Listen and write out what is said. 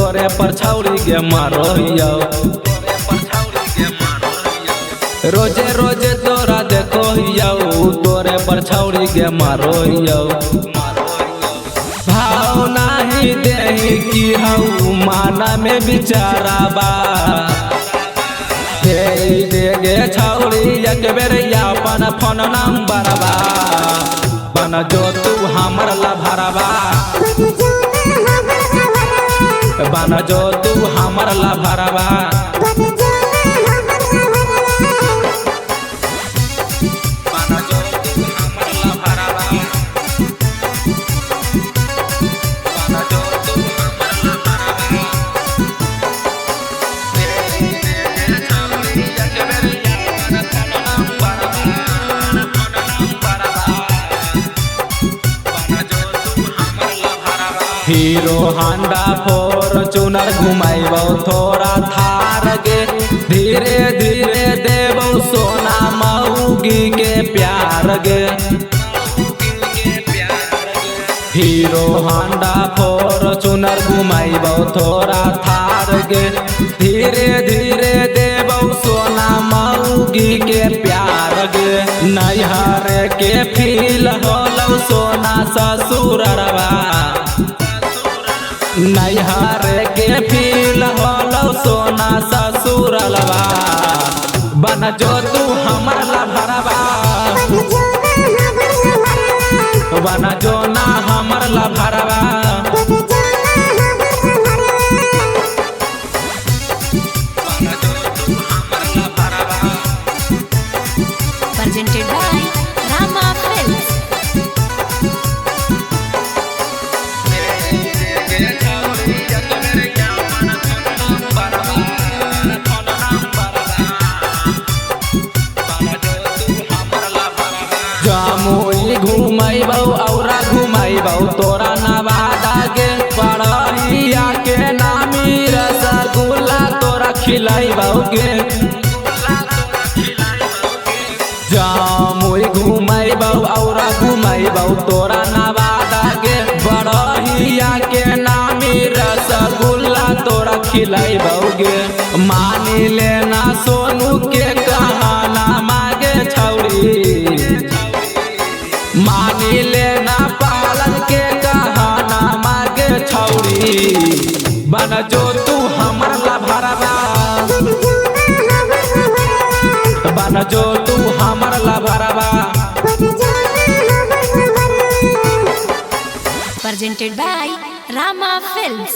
तोरे पर छौरी के मारो हियौ। रोजे रोजे तोरा देखो हियौ, तोरे पर छौरी के मारो हियौ। भाव नाही देही की हऊ माना में बिचारा बा। हे दे गे छौरी एक बेर अपन फोन नंबर बा। बन जो तू हमर लभरबा, बन जो तू हमर लभरबा। हीरो होंडा फॉर्च्यूनर घुमाइबौ थोड़ा थार गे, धीरे धीरे देबौ सोना मऊगी के प्यार गे। हीरो होंडा फॉर्च्यूनर घुमाइबौ थोड़ा थार गे, धीरे धीरे देबौ सोना मऊगी के प्यार गे। नैहर के फील होलौ सोना ससुरवा, नैहर के फील होलौ सोना ससुरलवा। बन जो तू हमर लभरबा, बन जो ना हमर लभरबा। Presented by Rama Films. Jamui घुमैबौ औरा घुमैबौ तोरा नवादा गे, पढ़िया के नामी रसगुल्ला तोरा खिलैबौ गे। जमुई घुमैबौ औरा घुमैबौ तोरा नवादा गे, बड़हिया के नामी रसगुल्ला तोरा खिलैबौ गे। मानी लेना सोनू के कहाना मागे छौरी, मानी लेना पालन के कहाना मागे छौरी। बन जो तू हमर लभरबा, बन जो तू हमर लभरबा। Presented by Rama Films.